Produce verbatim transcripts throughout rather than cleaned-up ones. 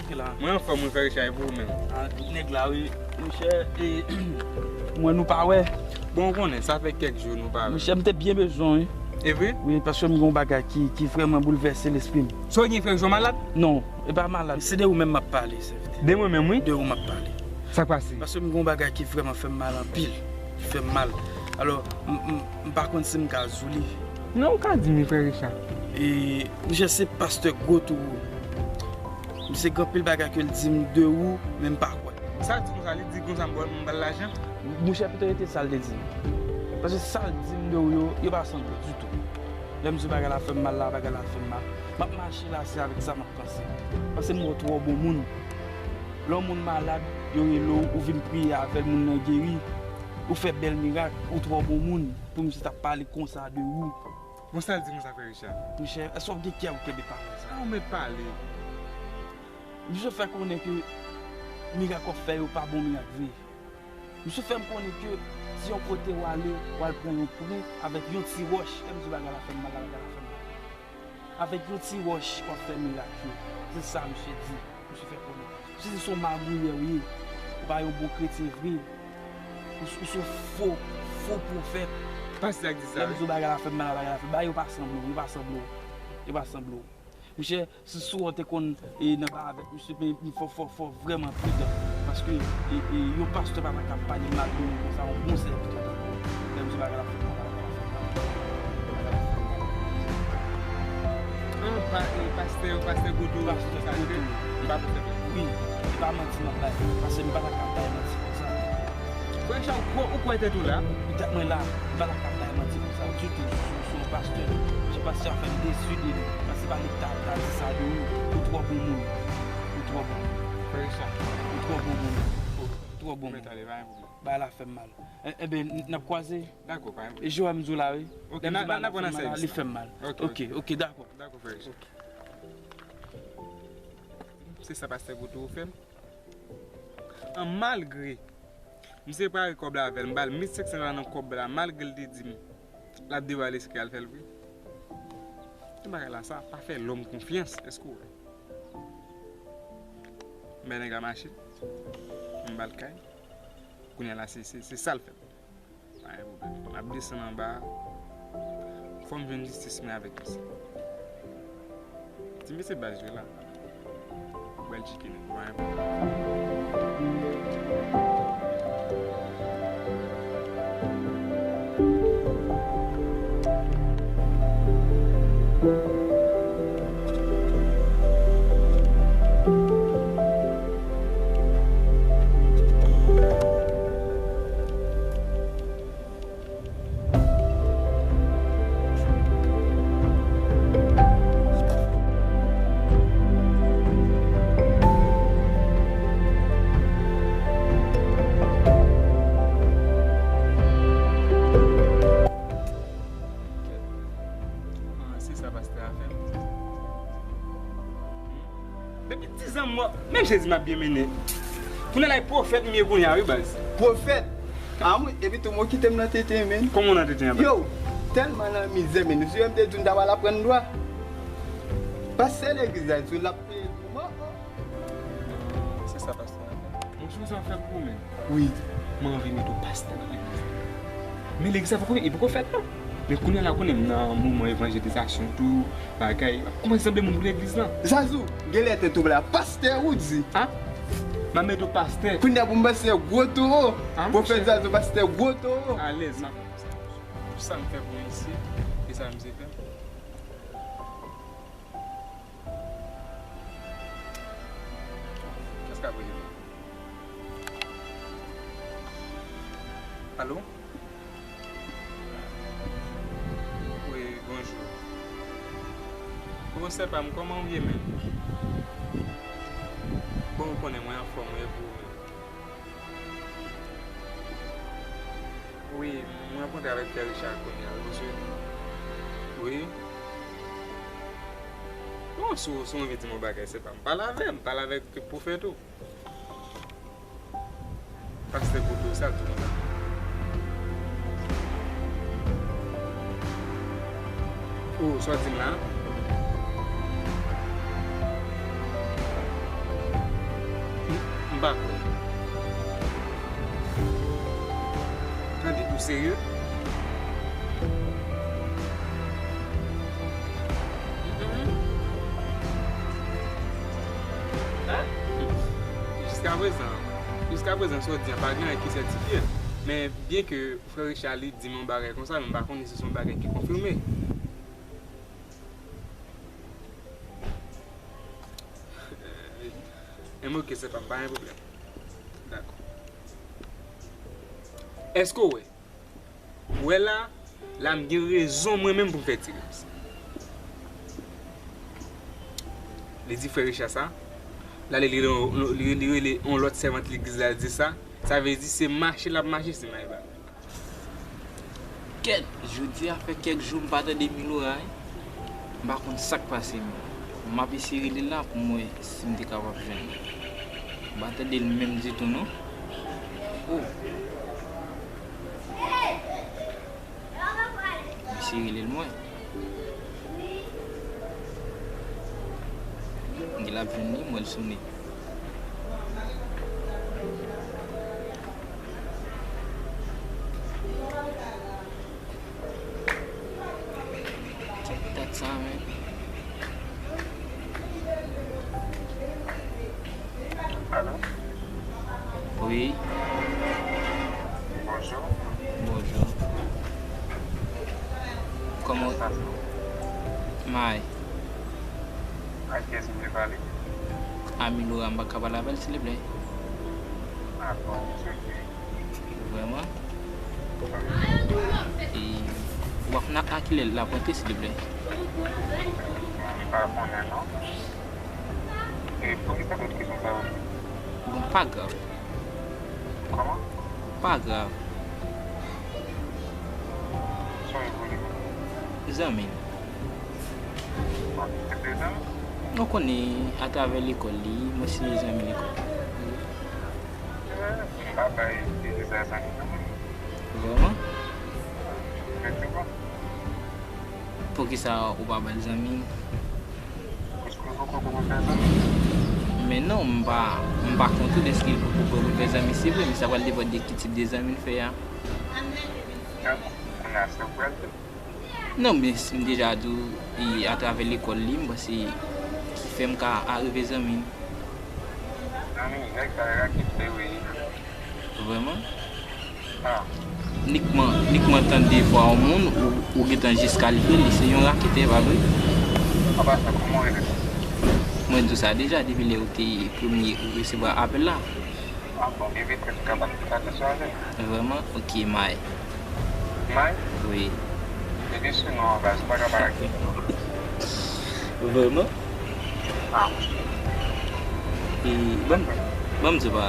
Mwen anfòm, wi, frè Richard, e pou ou menm? Ah, nèg la, wi. Monchè, e, mwen nou pa wè. Bon, ou konnen, sa fè kèk jou nou pa wè. Monchè, m te byen bezwen, wi. E vre? Wi, paske m gen yon bagay ki, ki vrèman boulvèse lespri m. Sa w gen, frè Richard, malad? Non, e pa malad. Se de ou menm m ap pale, sèvitè. De mwen menm, wi? De ou m ap pale. Sa k pase? Paske m gen yon bagay ki vrèman fè m mal anpil. Ki fè m mal. Alò, m, m, m pa konn si m ka di w li. Non, ou ka di m li, frè Richard. E, monchè, se pastè Gwo Towo. Misye gen anpil bagay ke l di m de ou, men m pa kwè. Sa l di konsa, li di konsa m ba l, m ba l lajan? Monchè, pito rete sa l te di m. Paske sa l di m de ou yo, yo pa sanble ditou. Lè m di w bagay la fè m mal la, bagay la fè m mal. M ap mache la, se avèk sa m ap panse. Paske m wè w twò bon moun. Lè yon moun malad, yo rele w, ou vin priye avè l, moun nan geri. Ou fè bèl mirak, ou twò bon moun pou misye t ap pale konsa de ou. Bon, sa l di konsa, frè Richard? Monchè, èske w gen kè pou kenbe pawòl sa? Sa w mèt pale. Misye fè konnen ke mirak w ap fè yo pa bon mirak vre. Misye fè m konnen ke si yon kote w ale, w al pran yon twou avèk yon ti wòch. Lè m di bagay la fè m mal, bagay la fè m mal. Avèk yon ti wòch, w ap fè mirak yo. Se sa misye di. Misye fè konnen. Misye di se yon magouyè w ye. Ou pa yon bon kretyen vre. Ou, ou se yon fo, fo pwofèt. Pastè a k di sa, wi. Lè m di w bagay la fè m mal, bagay la fè m mal, yo pa sanble w, yo pa sanble w. Yo pa sanble w. Monchè, si, si w te konn, e, nan ba avèk misye, men, men fò, fò, fò vrèman pridan. Paske, e, e, yon pastè pa ta ka pale mal de moun konsa, yon bon sèvitè tankou w. Lè m di bagay la fè m mal, bagay la fè m mal. An, pa, e, pastè, pastè Gwo Towo. Pastè Gwo Towo. M pa pastè. Wi, e pa manti m ap bay, paske m pa ta ka bay manti konsa. Frè Richard, ou kwè, ou kwè tèt ou la? Tèt mwen la, m pa ta ka bay manti konsa ditou. Sou, sou yon pastè, jan pastè a fè m desi de li. Paske se pa li ki ta, ta di sa de ou. Ou twò bon moun. Ou twò bon moun. Frè Richard. Ou twò bon moun. Ou twò bon moun. Mèt ale, pa gen pwoblèm. Bagay la fè m mal. E, enben, n, n ap kwaze. Dakò, pa gen pwoblèm. E Jowa m di w la, wi. Ok, lè m di bagay la fè m mal la, li fè m mal. Ok, ok, dakò. Dakò, frè Richard. Se sa pastè Gwo Towo fè m. An, malgre misye pare kòb la avè l, m ba l mil senk san dola nan kòb la, malgre l te di m l ap devwale si l al fè l vre. Se bagay la sa, pa fè lòm konfyans, èske w wè? M bay nèg la machin, m ba l kay. Kounye a la, se, se, se sa l fè m. Pa gen pwoblèm. M ap desann anba a. Fò m jwenn jistis mwen avèk misye. Ti mesye baz yo la. Ou pral tcheke nèg yo, pa gen pwoblèm. Ah, se sa pastè a fè m. Depi dizan m mò, menm Jezi m ap byen mennen. Kounye a la, e pwofèt m ye kounye a, wi, baz. Pwofèt? Ah, mwen, epi tou, mwen kite m nan tete, menn. Kòman w nan tete a, baz? Yo, tèlman nan mizè, menn. Si yo m te di w m ta pral aprann dwa. Pastè legliz la, di w l ap peye pou mwen. Se sa, pastè. Monchè, ou sa fè pou ou menm? Wi. Mwen anvi mete w pastè nan legliz la. Men legliz la poko, li poko fèt non. Men kounye a la, konnen m nan moman evanjelizasyon tou, bagay. Kòmanse sanble moun pou legliz lan. Zazou, genlè tèt ou la. Pastè ou di? A? M a mete w pastè. Kounye a pou m pastè gwo towo. A, monchè. Pwofèt Zazou, pastè gwo towo. Alèz, m a fè sa. Sa m fè pou misye, e sa misye fè. Kiyès k ap rele m? Alo? Wi, bonjou. Bon, sè pa m, kòman w ye menm? Bon, ou konnen mwen anfòm, wi, e pou ou menm? Wi, mwen rankontre avèk Frè Richard kounye a, wi, mesye. Wi. Bon, si w, si w anvi di m yon bagay, sè pa m, pale avè m, pale avèk pwofèt ou. Pastè Koto, sa l di konsa? O, sa w di m la? M pa kwè. Tande, ou serye? Jiskaprezan, jiskaprezan, sa w di an, pa gen anyen ki sètifye. Men, byenke frè Richard li di m yon bagay konsa, men m pa konnen si se yon bagay ki konfime. Enben, oke, se pa, pa gen pwoblèm. Dakò. Èske w wè? Ou wè la, la m gen rezon mwen menm pou m fè ti rèv sa. Li di frè Richard sa, la li rele, li, li rele yon lòt sèvant legliz la di sa, sa vle di se mache l ap mache si may ba. Kèt, jodi a fè kèk jou m pa tande Milora, wi. M pa konn sa k pase m. M ap eseye rele l la pou m wè si m te kapab jwenn li. M pa tande l menm ditou, non. Oh. M eseye rele l, m wè. Gen l ap jwenn li, m wè l sone. Tèt sa, men. Alo? Wi. Bonjou. Bonjou. Kòman? May. Ak kiyès m vle pale? A Milora, m pa ka pale avè l, silvouplè? A bon, se vre. Vrèman? E, w ap nan a kilè l ap rantre, silvouplè? M pa konnen, non. E poukisa tout kesyon sa yo? Bon, pa grav. Kòman? Pa grav. Sa w vle? Zanmi m. Bon, se de zanmi? Nou konnen atravè lekòl li, mwen se zanmi lekòl. M pa bay zanmi nan mwen. Vrèman? Efektivman. Poukisa ou pa ba l zanmi? Paske ou poko poko fè zanmi. Men non, m pa, m pa kont ou dèske l poko poko fè zanmi, se vre, men sa pral depann de ki tip de zanmi l fè a. Dakò, kounye a sa w pral di. Non, men si m deja di w, e, atravè lekòl li, m panse ki fè m ka arive zanmi l. Zanmi, nèg sa raketè wi. Vrèman? Ah. Nikman, nikman tande vwa yon moun, ou, ou gentan jis kalifye li, se yon raketè, pa vre? An pasan, kòman w rele? Mwen di w sa deja, depi lè ou te premye resevwa apèl la. Ah bon, depi tèt ou ka pale, ou ka pale sou avè l. Vrèman? Ok, May. May? Wi. Depi sou non an baz, ou pa ka pale ak li. Vrèman? Ah, ok. E, ban m, ban m di w pa.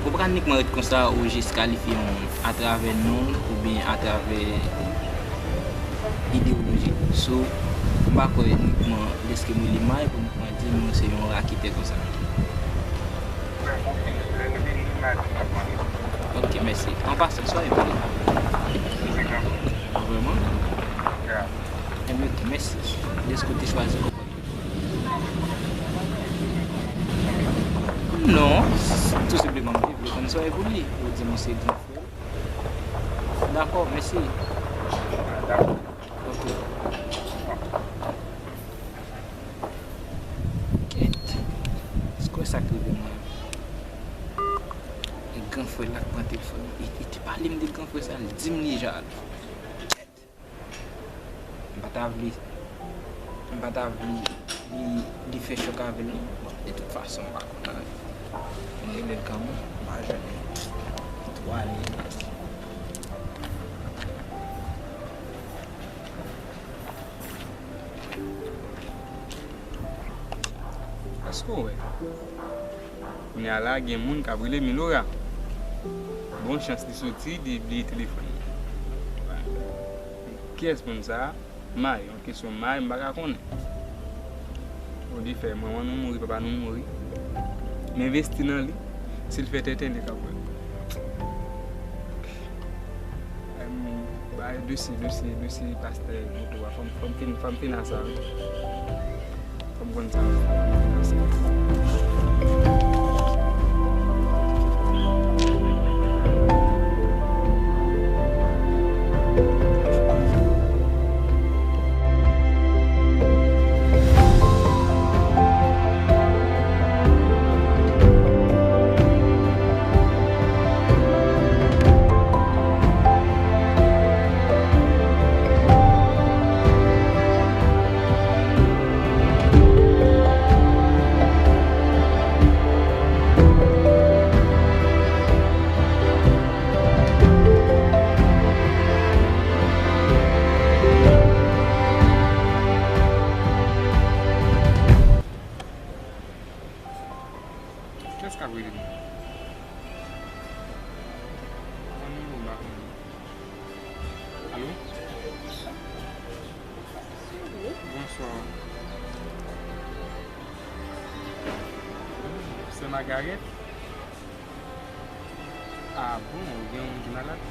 Ou pa ka nikman ret konsa, ou jis kalifye yon moun atravè non l oubyen atravè ideyoloji l. So, m pa kwè nikman lèske m rele May pou nikman di m se yon raketè konsa. Ok, mèsi. An pasan, sa w vle? Vrèman? Enben, ok, mèsi. Dèske w te chwazi konpòte w. Non, tou senpleman, m te vle konn sa w vle pou li. Ou di m se gran frè l. Dakò, mèsi. Ok. Kèt. Èske w wè sa k rive mwen? E gran frè l la k pran telefòn nan. E, e te pale m de gran frè sa, l di m li jal. Kèt. M pa ta vle, m pa ta vle li, li fè chòk avè l non. Bon, de tout fason, m pa konn anyen. Mwen rele l kanmenm, m pa janm twò ale. Èske w wè? Kounye a la, gen moun k ap rele Milora. Bon chans li soti, li bliye telefòn li. Kiyès moun sa a? May, yon kesyon May, m pa ka konnen. Ou di fè manman nou mouri, papa nou mouri. M envesti nan li, si l fè tenten, li ka pran. Em, bay dosye, dosye, dosye pastè Moto a. Fò m, fò m fin, fò m fin a sa, wi. Fò m konn sa, fò m fin a sa. Kiyès k ap rele m? An nimewo m pa konnen. Alo? Bonswa. Sè Magarèt? Ah bon, ou gen yon moun ki malad?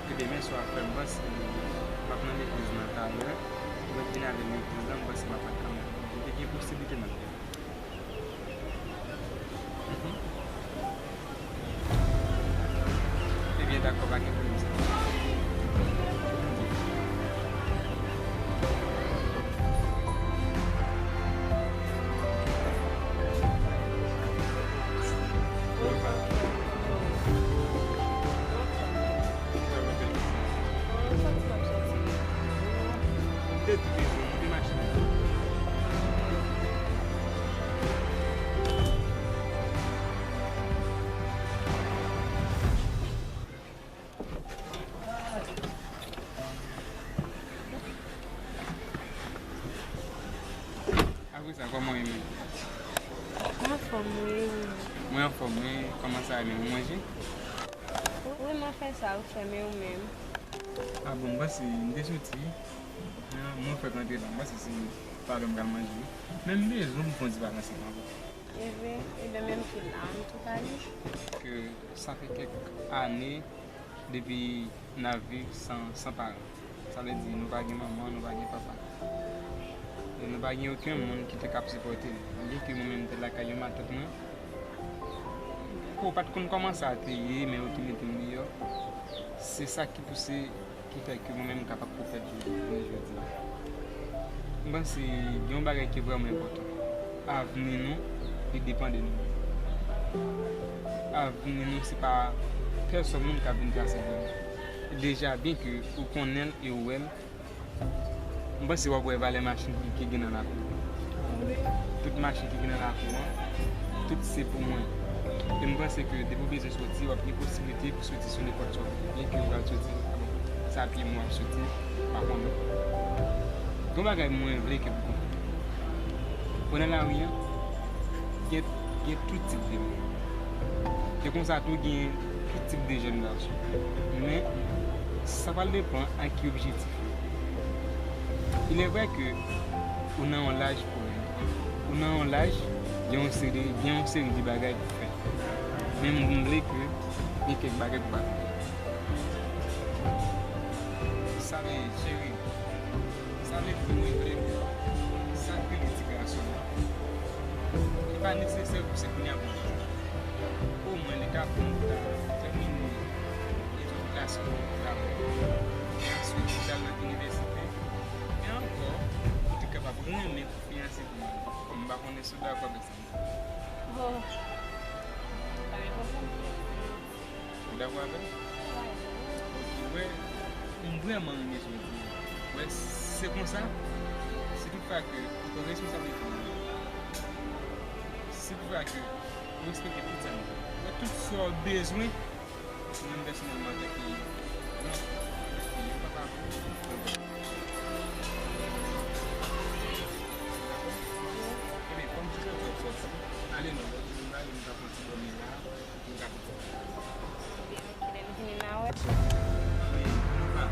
Ke demen swa frè m, m panse m ap nan legliz nan talè. Mwen vin avè l legliz la, m panse m ap pran kanmenm. Li te gen posiblite nan legliz. Mhm. Ebyen, dakò, pa gen pwoblèm sa. Apre sa, kòman w ye menm? Mwen anfòm, wi. Mwen anfòm, wi. Kòman sa ye menm? Ou manje? Wi, mwen fè sa, ou fè, men ou menm? Ah bon, m panse m te soti. Mwen fèk rantre la. M panse se talè m pral manje, wi. Men m bezwen pou fon ti vakanse ankò. Ebyen, ebyen, menm ki la, m tou pale. Ke sa fè kèk ane depi n ap viv san, san paran. Sa vle di, nou pa gen manman, nou pa gen papa. E nou pa gen okenn moun ki te kab sipòte nou. Byen ke mwen menm m te lakay yon matant mwen, ke w pa t konn kòman sa te ye, men yo te mete m deyò. Se sa ki pouse ki fè ke mwen menm m kapab pwofèt jounen jodi a. M panse gen yon bagay ki vrèman enpòtan. Avni nou, li depann de nou menm. Avni nou, se pa pèsòn moun k ap vin trase avni nou. Deja, byen ke ou konnen l e ou wè l, m panse w ap wè valè machin ki, ki gen nan lakou. Tout machin ki gen nan lakou an, tout se pou mwen. E m panse ke depi w bezwen soti, w ap gen posiblite pou soti sou nenpòt sa w vle. Byen ke w pral soti, sa pye mwen ap soti, pa konnen. Gen yon bagay mwen vle ke w konprann. Ou nan lari an, gen, gen tout tip de moun. E konsa tou, gen tout tip de jèn gason. Men, sa pral depann a ki objektif. Il est vrai que ou nan yon laj pou reyalize. Ou nan yon laj, gen yon seri, gen yon seri de bagay pou fè. Men m vle ke gen kèk bagay pou pa fè. Sa vle, cheri, sa vle di mwen vle ke sa k rele ti gason an, li pa nesesè pou se kounye a pou omwen li ta bon pou ta tèmine etid klasik li dabò. E answit, pou l al nan inivèsite. E ankò, pou te kapab renmen pou fiyanse pou mwen. M pa konnen si w dakò avèk sa m di. Oh. Pa gen pwoblèm. Ou dakò avè m? Wi. Ok, wè, m vrèman renmen sa w di a. Wè, se konsa, si toutfwa ke ou pran responsablite w, si toutfwa ke ou respekte tout sa m di, wè, tout sa w bezwen, mwen menm pèsonèlman, antanke yon, antanke yon papa, dakò? Ebyen, kòm ti frè w sòti, ale non, lè w di nou ale, nou ka pran ti dòmi la. Lè nou vini la, wè. Wi, nou pa.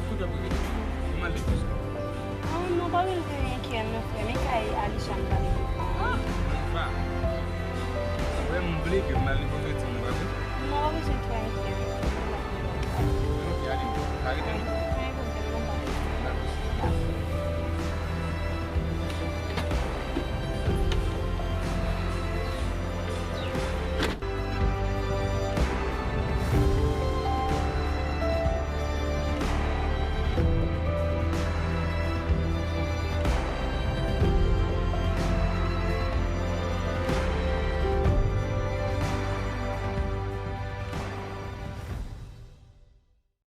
Kote w ap rete? Ou mal depoze? Ah, non, pa bezwen enkyè non, frè. Men kay Alisha m pale devan. Ah, nou pa. Wè, m vle ke m al depoze ti moun, pa vre? Non, pa bezwen twò enkyè. Ok, ale. Pa rete non.